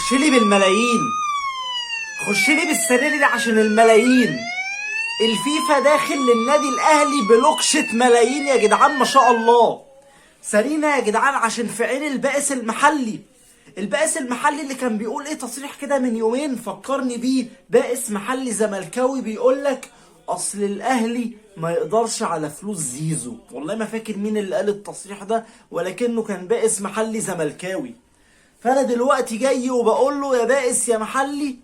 خش لي بالملايين، خش لي بالسرير ده عشان الملايين. الفيفا داخل للنادي الاهلي بلوكشة ملايين يا جدعان، ما شاء الله. سارينا يا جدعان عشان في عين البائس المحلي، البائس المحلي اللي كان بيقول ايه تصريح كده من يومين فكرني بيه، بائس محلي زملكاوي بيقول لك اصل الاهلي ما يقدرش على فلوس زيزو. والله ما فاكر مين اللي قال التصريح ده، ولكنه كان بائس محلي زملكاوي. فانا دلوقتي جاي وبقول له يا بائس يا محلي،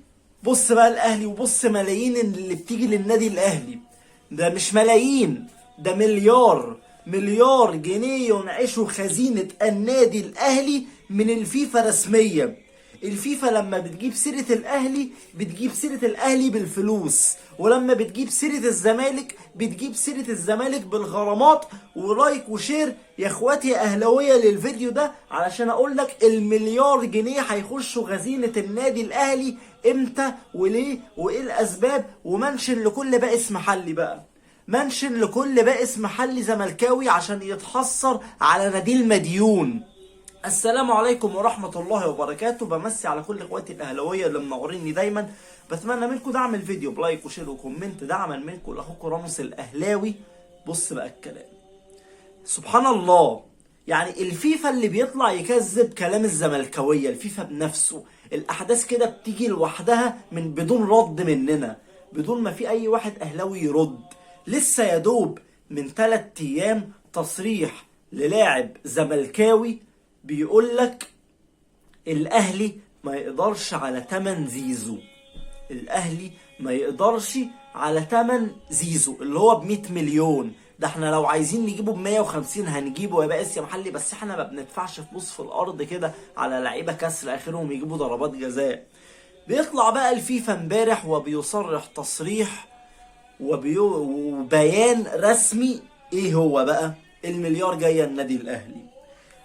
بص بقى الاهلي وبص ملايين اللي بتيجي للنادي الاهلي. ده مش ملايين، ده مليار، مليار جنيه ينعشوا خزينة النادي الاهلي من الفيفا رسميا. الفيفا لما بتجيب سيرة الاهلي بتجيب سيرة الاهلي بالفلوس، ولما بتجيب سيرة الزمالك بتجيب سيرة الزمالك بالغرامات. و like و share يا اخواتي يا اهلاويه للفيديو ده علشان اقول لك المليار جنيه هيخشوا خزينة النادي الاهلي امتى وليه وايه الاسباب. و mention لكل بائس محلي بقى، mention لكل بائس محلي زملكاوي عشان يتحسر على نادي المديون. السلام عليكم ورحمة الله وبركاته. بمسي على كل اخواتي الاهلاوية اللي منوريني دايما. بتمنى منكم دعم الفيديو ب like و share و comment، دعما منكم لاخوكم راموس الاهلاوي. بص بقى الكلام، سبحان الله، يعني الفيفا اللي بيطلع يكذب كلام الزملكاوية، الفيفا بنفسه. الاحداث كده بتيجي لوحدها من بدون رد مننا، بدون ما في اي واحد اهلاوي يرد. لسه يا دوب من 3 ايام تصريح للاعب زملكاوي بيقول لك الاهلي ما يقدرش على تمن زيزو، الاهلي ما يقدرش على تمن زيزو اللي هو ب 100 مليون. ده احنا لو عايزين نجيبه ب 150 هنجيبه يا بائس يا محلي، بس احنا ما بندفعش فلوس في الارض كده على لعيبة كسر اخرهم يجيبوا ضربات جزاء. بيطلع بقى الفيفا امبارح وبيصرح تصريح وبيان رسمي. ايه هو بقى؟ المليار جاية النادي الاهلي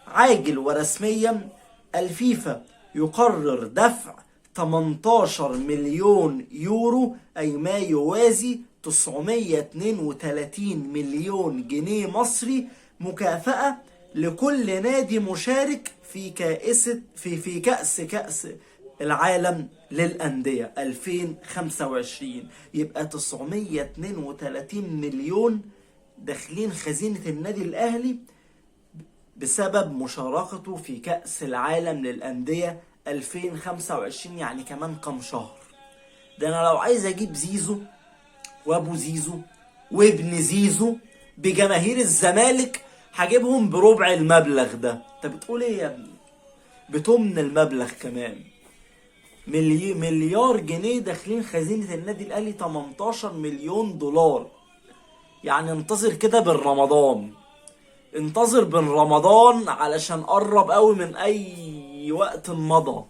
عاجل ورسميا. الفيفا يقرر دفع 18 مليون يورو، أي ما يوازي 932 مليون جنيه مصري، مكافأة لكل نادي مشارك في كأس في في كأس كأس العالم للأندية 2025. يبقى 932 مليون داخلين خزينة النادي الأهلي بسبب مشاركته في كأس العالم للأندية 2025، يعني كمان كام شهر. ده أنا لو عايز أجيب زيزو وأبو زيزو وابن زيزو بجماهير الزمالك هجيبهم بربع المبلغ ده. أنت بتقول إيه يا ابني؟ بتمن المبلغ كمان. مليار جنيه داخلين خزينة النادي الأهلي، 18 مليون دولار. يعني انتظر كده بالرمضان، انتظر بين رمضان علشان قرب قوي من اي وقت مضى.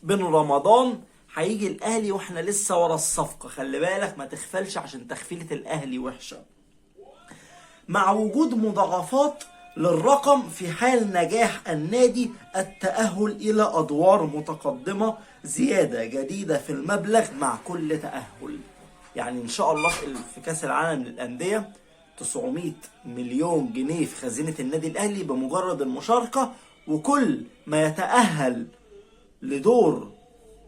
بين رمضان هيجي الاهلي واحنا لسه ورا الصفقة. خلي بالك ما تغفلش عشان تخفيلة الاهلي وحشة. مع وجود مضاعفات للرقم في حال نجاح النادي التأهل إلى أدوار متقدمة، زيادة جديدة في المبلغ مع كل تأهل. يعني إن شاء الله في كأس العالم للأندية 900 مليون جنيه في خزينة النادي الأهلي بمجرد المشاركة، وكل ما يتأهل لدور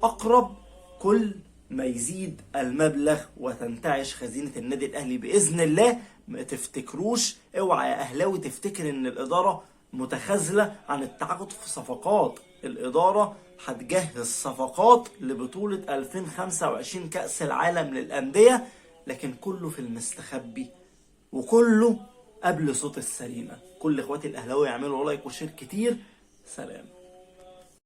أقرب كل ما يزيد المبلغ وتنتعش خزينة النادي الأهلي بإذن الله. ما تفتكروش، اوعى يا أهلاوي تفتكر إن الإدارة متخاذلة عن التعاقد في صفقات. الإدارة هتجهز صفقات لبطولة 2025 كأس العالم للأندية، لكن كله في المستخبي وكله قبل صوت السرينة. كل اخواتي الأهلاوية يعملوا like و share كتير. سلام.